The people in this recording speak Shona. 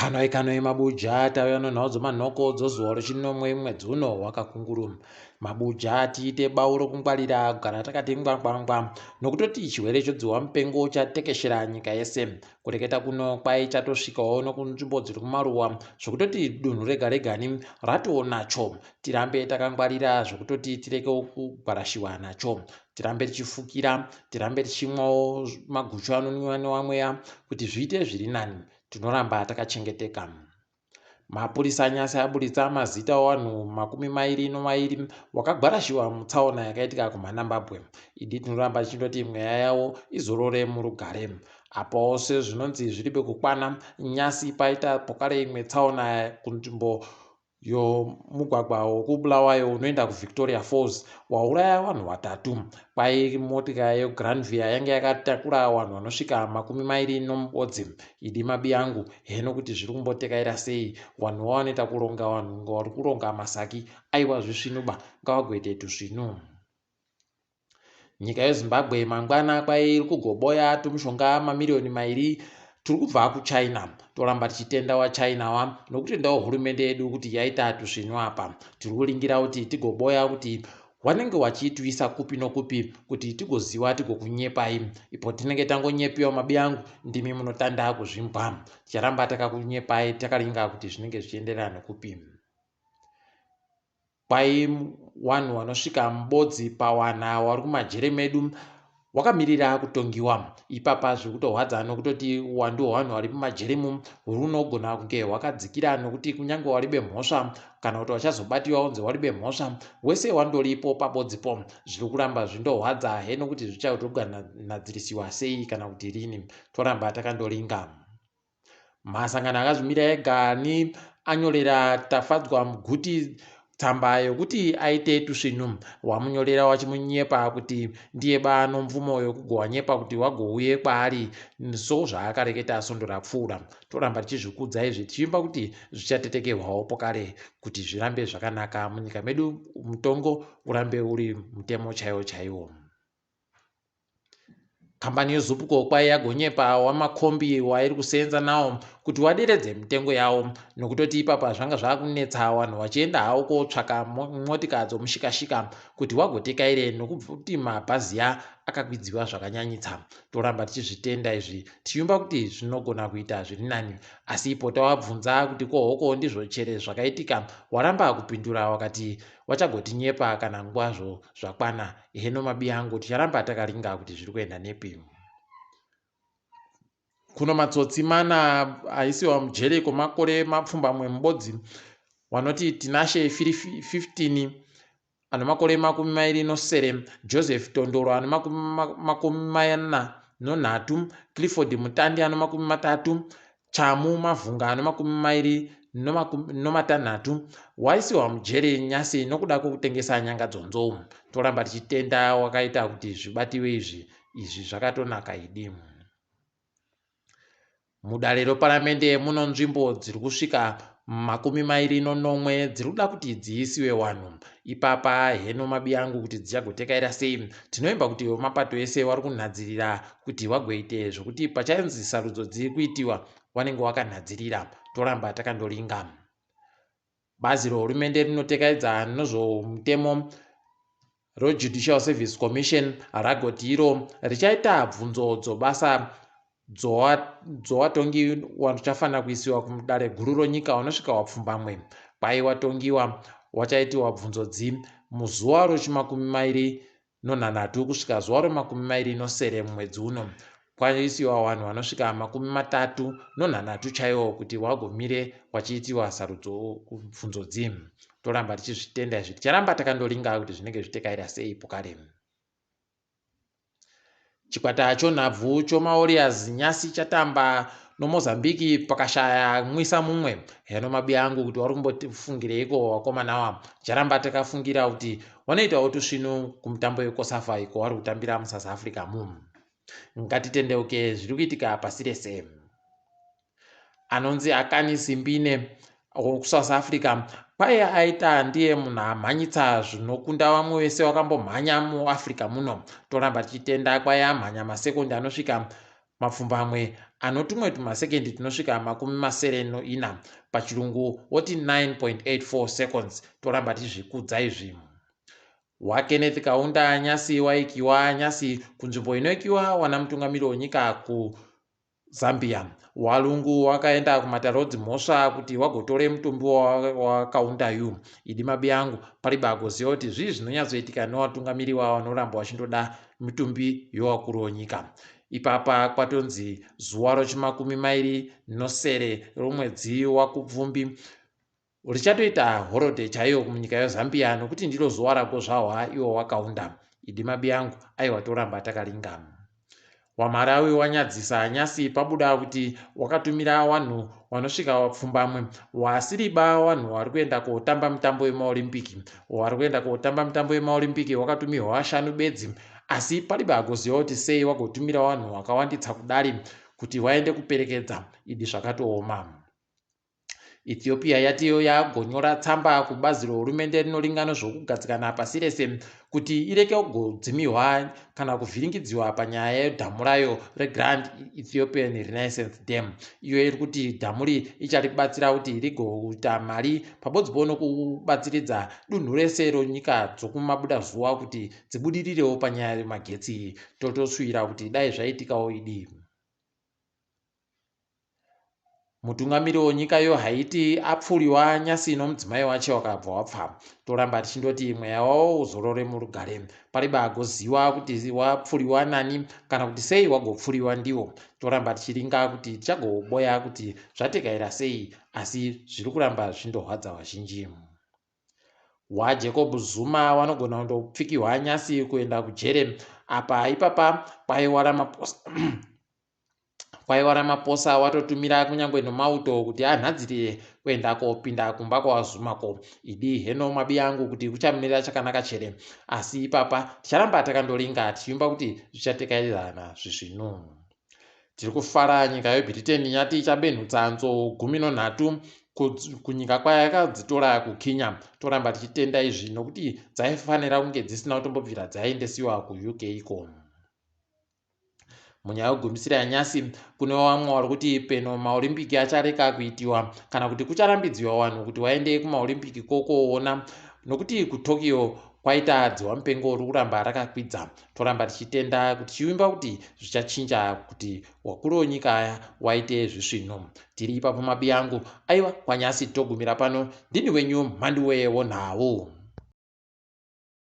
Kanoi kanoi mabuja tauya nenhau dzomanhoko dzozuva rechinomwe mwedzi uno wakakunguru. Mabuja tiite bau rokungwarira kugara takati ngwangwangwa nokutoti chirwere chodzihwa mupengo chatekeshera nyika yese. Kureketa kuno kwai chatosvikawo nokunzvimbo dziri kumaruwa zvokutoti dunhu rega regani ratoonacho. Tirambe takangwarira zvokutoti tireke kugwarashiwa nacho. Tirambe tichifukira, tirambe tichimwawo maguchu anonwiwa newamweya kuti zviite zviri nani. Tinoramba takachengeteka. Mapurisa nyasi aburitsa mazita evanhu 24 wakagwarashiwa mutsaona yakaitika kuManambabwe. Idi tinoramba tichindoti mweya yavo izorore murugare. Apawo sezvinonzi zviribe kukwana, nyasi paita pokare imwe tsaona kunzvimbo yomugwagwa wekuBulawayo unoenda kuVictoria Falls wauraya vanhu vatatu. Kwai motika yeGranvia yange yakatakura vanhu vanosvika 21. Idi mabi angu heno kuti zviri kumbotekaira sei vanhu vanoita kuronga vanhu kunge vari kuronga masaki aiwa zvisvinuba ngavagoite tusvinu. Nyika yeZimbabwe mangwana kwai iri kugoboya tumushonga mamiriyoni mairi turi kubva kuChina. Toramba tichitenda waChina wa nokutendawo hurumende yedu kuti yaita tusvinu apa. Tiri kuringira kuti tigoboya kuti wanenge wachituisa kupi nokupi kuti tigoziwa tigokunyepai. Ipo tinenge tangonyepiwa mabi angu ndimi munotanda kuzvimbwa. Ticharamba takakunyepai takaringa kuti zvinenge zvichienderana nekupi. Kwai wanhu wanosvika mubodzi pawana wari kumajere medu wakamirira kutongiwa. Ipapa zviri kutorwadza nokutoti uwandu hwevanhu vari mumajere mu hunogona kunge hwakadzikira nokuti kunyange waribe mhosva kana kuti wachazobatiwa unzi waribe mhosva wese wandoripo pabodzipo. Zviri kuramba zvindorwadza he nokuti zvichazoganadzirisiwa sei kana kuti rini. Toramba takandoringa. Masangano akazvimira ega ani anyorera Tafadzwa Muguti tsamba yokuti aite tusvinu. Wamunyorera wachimunyepa kuti ndiye ba nomvumo yokugowanyepa kuti wagouye kwaari so zvaakareketa svondo rapfuura. Toramba tichizvikudza izvi tichivimba kuti zvichatetekerwawo pokare kuti zvirambe zvakanaka munyika medu mutongo urambe uri mutemo chaiwo chaiwo. Kambani yeZupco kwai yagonyepa wamakombi wairi kuseenza nawo kuti waderedze mitengo yawo nokutoti ipapa zvanga zvakunetsa vanhu vachienda hawo kotsvaka motika dzomushikashika kuti wagotekaire nokuti mabhaziya akakwidziwa zvakanyanyitsa. Toramba tichizvitenda izvi tichivimba kuti zvinogona kuita zviri nani asi ipo tawabvunza kuti kohoko ndizvo chere zvakaitika waramba kupindura wakati wachagotinyepa kana nguva zvakwana. Heno mabiyangu ticharamba takaringa kuti zviri kuenda nepi. Kuno matsotsi mana aisiwa mujere kwemakore mapfumbamwe mubodzi wanoti Tinashe 15 ane makore 27, Joseph Tondoro ane 43, Clifford Mutandi ane 30, Chamu Mavhunga ane 26 waisiwa mujeri nyasi nokuda kwekutengesa nyanga dzonzou. Toramba tichitenda wakaita kuti zvibatiwe izvi, izvi zvakatonaka idi. Mudare reparamende muno nzvimbo dziri kusvika 27 dziri kuda kuti dziisiwe wanhu. Ipapa heno mabi angu kuti dzichagotekaira sei. Tinoimba kuti vemapato ese wari kunhadzirira kuti wagoite zvokuti pachanzi sarudzo dziri kuitiwa wanenge wakanhadzirira. Toramba takandoringa. Bazi rehurumende rinotekaidza nezvomutemo reJudicial Service Commission ragoti iro richaita bvunzo dzobasa dzowatongi wachafanira kuisiwa kudare guru ronyika wanosvika wapfumbamwe. Kwai watongiwa wachaitiwa bvunzo dzi muzuva rochimakumi mairi nonhanhatu kusvika zuva remakumi mairi nosere mumwedzi uno. Kwaisiwa vanhu vanosvika 34 chaiwo kuti wagomire wachiitiwa sarudzo bvunzo dzi. Toramba tichizvitenda izvi ticharamba takandoringa kuti zvinenge zvitekaira sei pokare. Chikwata chonhabvu chomaWarriors nyasi chatamba noMozambique pakashaya mwisa mumwe. Heno mabi angu kuti wari kumbotifungireiko wakomana wa. Ticharamba takafungira kuti wanoitawo tusvinu kumutambo yeCOSAFA iko wari kutambira muSouth Africa mu. Ngatitendeuke zviri kuitika pasi rese. Anonzi Akani Simbine wekuSouth Africa kwaiye aita ndiye munhu amhanyitsa zvinokunda vamwe vese vakambomhanya muAfrica muno. Toramba tichitenda kwaiye amhanya masekondi anosvika Mapfumbamwe anotumwe tumasekendi tunosvika 64, pachirungu woti 9.84 seconds. Toramba tichizvikudza izvi. WaKenneth Kaunda nyasi waikiwa nyasi kunzvimbo inoikiwa wana mutungamiri wenyika kuZambia. Walungu wakaenda kumatare edzimhosva kuti wagotore mutumbi waKaunda yu. Idi mabi angu, paribe agoziva kuti zvii zvinonyatsoitika nevatungamiri wavo vanoramba vachindoda mitumbi yowakuru wenyika. Ipapa kwatonzi zuva rochimakumi mairi nosere romwedzi waKubvumbi richatoita horodhe chaiyo munyika yeZambia, nokuti ndiro zuva ragozvahwa iwo waKaunda. Idi mabi angu, aiwa, toramba takaringa. WaMalawi wanyadzisa nyasi, pabuda kuti wakatumira vanhu vanosvika vapfumbamwe wasiriba vanhu vari kuenda kotamba mitambo yemaolimpiki. Vari kuenda kotamba mitambo yemaolimpiki wakatumirwa vashanu bedzi, asi paribe agoziva kuti sei wagotumira vanhu vakawanditsa kudari kuti vaende kuperekedza. Idi, zvakatooma. Ethiopia yatiyo yagonyora tsamba kubazi rehurumende rinoringana zvokugadzikana pasi rese kuti ireke kugodzimiwa kana kuvhiringidziwa panyaya yedhamu rayo reGrand Ethiopian Renaissance Dam. Iyo iri kuti dhamu ri icharibatsira kuti rigoita mari pabodzipo nokubatsiridza dunhu rese ronyika dzokumabudazuva kuti dzibudirirewo panyaya yemagetsi. Totoswira kuti dai zvaitikawo idi. Mutungamiri wenyika yeHaiti apfuriwa nyasi nomudzimai wache wakabva wapfa. Toramba tichindoti mweya wavo uzorore murugare. Paribe agoziva kuti wapfuriwa nani kana kuti sei wagopfuriwa ndiwo. Toramba tichiringa kuti tichagoboya kuti zvatekaira sei, asi zviri kuramba zvindorwadza vazhinji. WaJacob Zuma vanogona kundopfikihwa nyasi kuenda kujere. Apa ipapa kwaiwa Ramaphosa, kwaiwa Ramaphosa watotumira kunyange nomauto kuti anhadzirire kuenda kopinda kumba kwaZuma ko. Idi heno mabi angu, kuti kuchamirira chakanaka chere, asi ipapa ticharamba takandoringa tichiimba kuti zvichatekairana zvisvinu. Tiri kufara, nyika yeBritain yati ichabenhutsa nzou 13 kunyika kwayakadzitora kuKenya. Toramba tichitenda izvi nokuti dzaifanira kunge dzisina kutombobvira dzaendesiwa kuUK iko. Munyaya yekugumisira yanyasi, kune vamwe vari kuti peno maolimpiki achareka kuitiwa kana kuti kucharambidziwa vanhu kuti vaende kumaolimpiki kokoona, nokuti kuTokyo kwaita dziwa mupengo riri kuramba rakakwidza. Toramba tichitenda kuti tichivimba kuti zvichachinja kuti wakuru wenyika aya waite zvisvinu. Tiri ipapo mabi angu, aiwa, kwanyasi togumira pano. Ndini wenyu Mhanduwe wonhau.